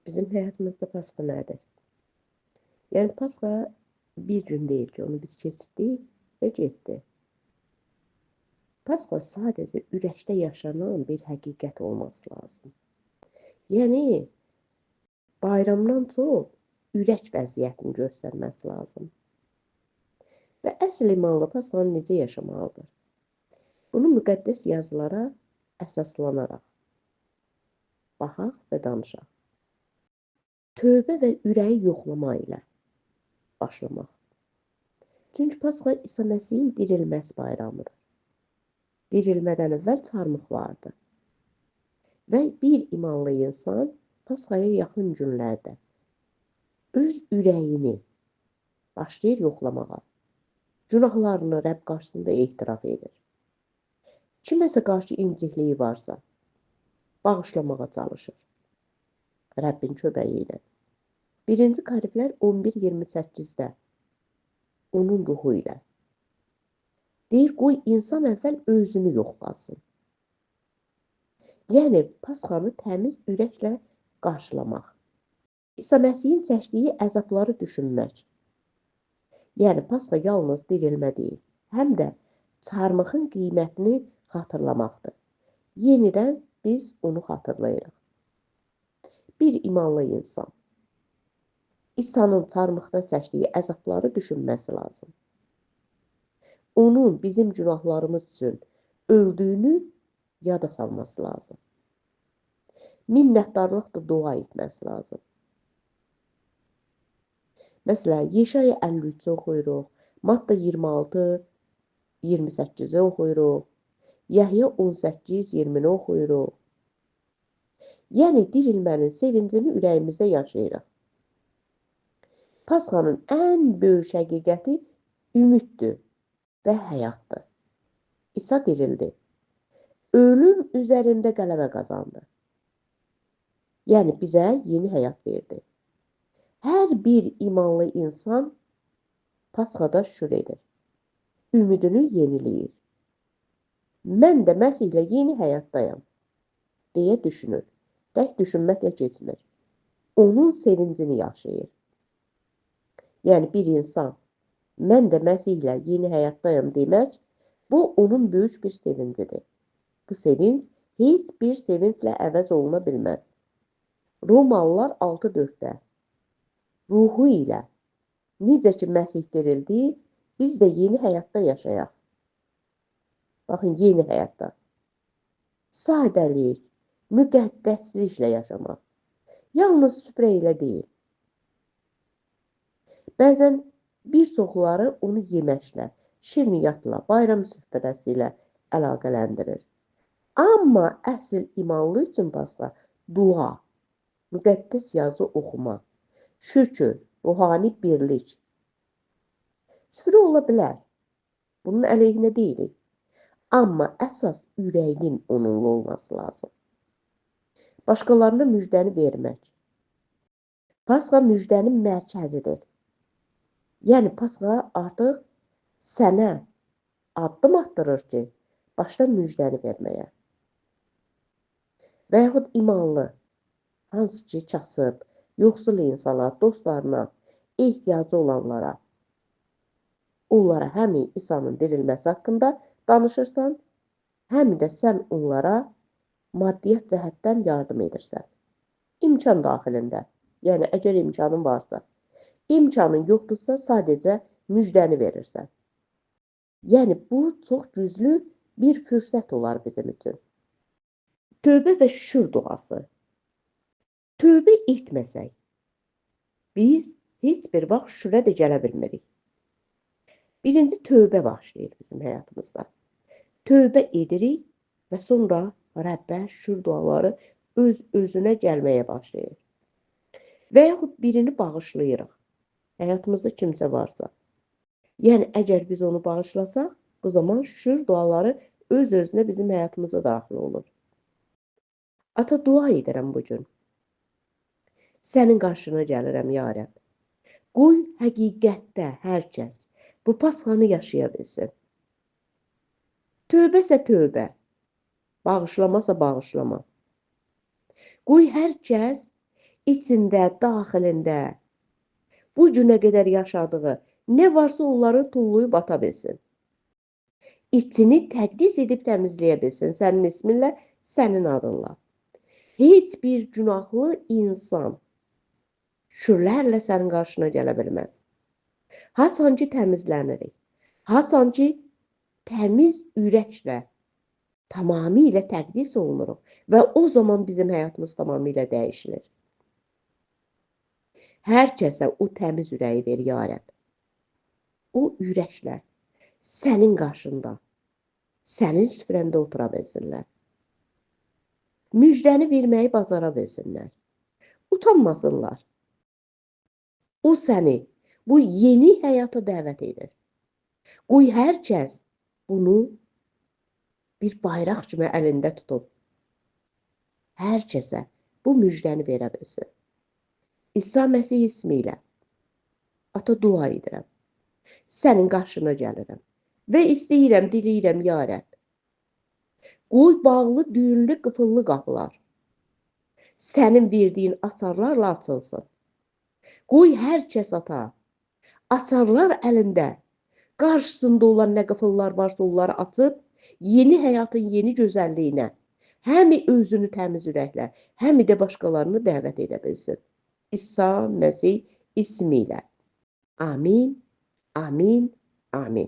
Bizim həyatımızda Pasxa nədir? Yəni Pasxa bir gün deyil ki, onu biz keçirdik və getdi. Pasxa sadəcə ürəkdə yaşanan bir həqiqət olması lazım. Yəni bayramdan çox ürək vəziyyətini göstərməsi lazım. Və əsl imanlı Pasxanı necə yaşamalıdır? Bunu müqəddəs yazılara əsaslanaraq baxaq və danışaq. Tövbə və ürəyi yoxlama ilə başlamaq. Çünki Pasxa İsa Məsihin dirilməsi bayramıdır. Dirilmədən əvvəl çarmıx vardı. Və bir imanlı insan Pasxaya yaxın günlərdə öz ürəyini başlayır yoxlamağa. Günahlarını Rəbb qarşısında etiraf edir. Kiməsə qarşı incikliyi varsa, bağışlamağa çalışır. Rəbbin köməyi ilə. 1-ci Korinflər 11:28-də onun ruhu ilə deyir, qoy insan əvvəl özünü yoxlasın. Yəni, Pasxanı təmiz ürəklə qarşılamaq. İsa Məsihin çəkdiyi əzabları düşünmək. Yəni, Pasxa yalnız dirilmə deyil, həm də çarmıxın qiymətini xatırlamaqdır. Yenidən biz onu xatırlayırıq. Bir imanlı insan İsa'nın çarmıxda çəkdiyi əzabları düşünməsi lazım. Onun bizim günahlarımız üçün öldüyünü yada salması lazım. Minnətdarlıqla dua etməsi lazım. Məsələn, Yeşaya 53-ü oxuyuruq, Matta 26, 28-i oxuyuruq, Yəhya 18, 20-ni oxuyuruq. Yəni, dirilmənin sevincini ürəyimizdə yaşayırıq. Pasxanın ən böyük həqiqəti ümiddir və həyatdır. İsa dirildi. Ölüm üzərində qələbə qazandı. Yəni, bizə yeni həyat verdi. Hər bir imanlı insan Pasxada şükür edir. Ümidini yeniləyir. Mən də Məsihlə yeni həyatdayam deyə düşünür. Tək düşünməklə keçmir. Onun sevincini yaşayır. Yəni, bir insan mən də Məsihlə yeni həyatdayam demək, bu onun böyük bir sevincidir. Bu sevinc heç bir sevinclə əvəz oluna bilməz. Romalılar 6:4-də ruhu ilə necə ki Məsih dirildi, biz də yeni həyatda yaşayaq. Baxın, yeni həyatda. Sadəlik, müqəddəsliklə yaşamaq. Yalnız süfrə ilə deyil. Bəzən bir çoxları onu yeməklə, şirniyyatla, bayram süfrəsi ilə əlaqələndirir. Amma əsl imanlı üçün Pasxa dua, müqəddəs yazı oxuma, şükür, ruhani birlik. Süfrə ola bilər. Bunun əleyhinə deyilik. Amma əsas ürəyin onunla olması lazım. Başqalarına müjdəni vermək. Pasxa müjdənin mərkəzidir. Yəni, Pasxa artıq sənə addım atdırır ki, başla müjdəni verməyə. Və yaxud imanlı, hansı ki, kasıb, yoxsul insana, dostlarına, ehtiyacı olanlara, onlara həm İsa'nın dirilməsi haqqında danışırsan, həm də sən onlara maddiyyat cəhətdən yardım edirsən. İmkan daxilində, yəni əgər imkanın varsa. İmkanın yoxdursa, sadəcə müjdəni verirsən. Yəni, bu çox güclü bir fürsət olar bizim üçün. Tövbə və şükür duası. Tövbə etməsək, biz heç bir vaxt şükürə də gələ bilmirik. Birinci tövbə başlayır bizim həyatımızda. Tövbə edirik və sonra Rəbbə şükür duaları öz-özünə gəlməyə başlayır. Və yaxud birini bağışlayırıq. Həyatımızda kimsə varsa. Yəni, əgər biz onu bağışlasaq, bu zaman şükür duaları öz-özünə bizim həyatımıza daxil olur. Ata, dua edirəm bu gün. Sənin qarşına gəlirəm, ya Rəbb. Qoy həqiqətdə hər kəs bu Pasxanı yaşaya bilsin. Tövbəsə tövbə, bağışlamasa bağışlama. Qoy hər kəs İçində, daxilində bu günə qədər yaşadığı nə varsa onları tulluyub ata bilsin. İçini təqdis edib təmizləyə bilsin sənin isminlə, sənin adınla. Heç bir günahlı insan şükürlərlə sənin qarşına gələ bilməz. Haçan ki təmizlənirik, haçan ki təmiz ürəklə tamamilə təqdis olunuruq və o zaman bizim həyatımız tamamilə dəyişilir. Hər kəsə o təmiz ürəyi ver, ya Rəbb. O ürəklə sənin qarşında, sənin süfrəndə otura bilsinlər. Müjdəni verməyi bacara bilsinlər. Utanmasınlar. O səni bu yeni həyata dəvət edir. Qoy hər kəs bunu bir bayraq kimi əlində tutub hər kəsə bu müjdəni verə bilsin. İsa Məsih ismi ilə Ata dua edirəm. Sənin qarşına gəlirəm və istəyirəm, diləyirəm, ya Rəbb. Qoy bağlı, düyünlü, qıfıllı qapılar sənin verdiyin açarlarla açılsın. Qoy hər kəs ata, açarlar əlində, qarşısında olan nə qıfıllar varsa onları açıb, yeni həyatın yeni gözəlliyinə, həmi özünü təmiz ürəklə, həmi də başqalarını dəvət edə bilsin. İsa Məsih ismi ilə. Amin, amin, amin.